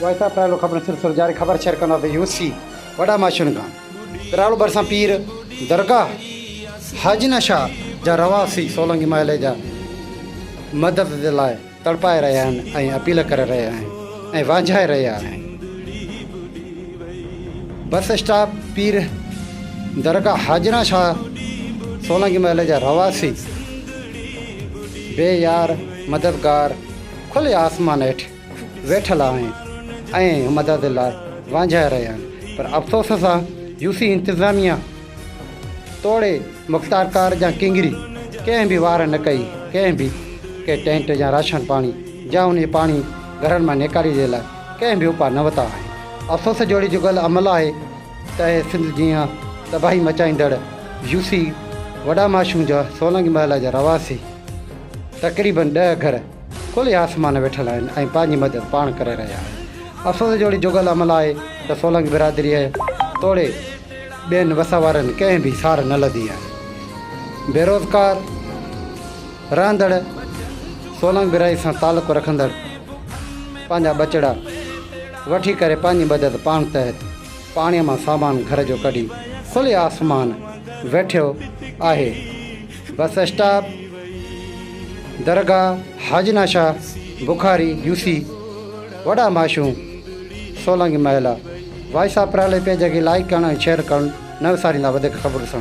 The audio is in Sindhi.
وائس آف پرالو خبرن سلسلو جاري خبر شيئر ڪنداسين يو سي وڏا ماشين کان پرالو ڀرسان پير درگاهه حاجنا شاهه جا رهواسي سولنگي محلي جا مدد جي لاء تڙپائي رهيا آهن ۽ اپيل ڪري رهيا آهن ۽ وانجهائي رهيا آهن. بس اسٽاپ پير درگاهه حاجنا شاهه سولنگي محلي جا رهواسي بي يار مددگار کلي آسمان هيٺ ويٺل آهن ۽ مدد لاء وانجهائي رهيا آهن پر افسوس سان يوسي انتظاميا توڙي مختيارڪار يا ڪنگري ڪنهن به واهر نه ڪئي، ڪنهن به ڪي ٽينٽ يا راشن پاڻي يا انهي پاڻي گهرن مان نيڪالي جي لاء ڪنهن به اپاء نه وتا آهن. افسوس جوڙي جڳل عمل آهي ته اهي سنڌ جيان تباهي مچائيندڙ يوسي وڏا ماشون جا سولنگي محله جا رهواسي تقريبن ڏهه گهر کلي آسمان ويٺل آهن ۽ پنهنجي مدد پاڻ ڪري رهيا آهن. افسوس جوڙي جوڳل عمل آهي ته سولنگي برادريء توڙي ٻين وس وارن ڪنهن به سار نه لڌي آهي. بيروزگار رهندڙ سولنگ برائي سان تعلق رکندڙ پنهنجا ٻچڙا وٺي ڪري پنهنجي مدد پاڻ تحت پاڻيء مان سامان گهر جو ڪڍي کلي آسمان ويٺيو آهي. بس اسٽاپ درگاهه حاجنا شاهه بخاري يوسي وڏا ماشون سولنگي محلا وائس آف پرالي پيج کي لائيڪ ڪرڻ ۽ شيئر ڪرڻ نه وساريندا وڌيڪ خبر ڏسڻ.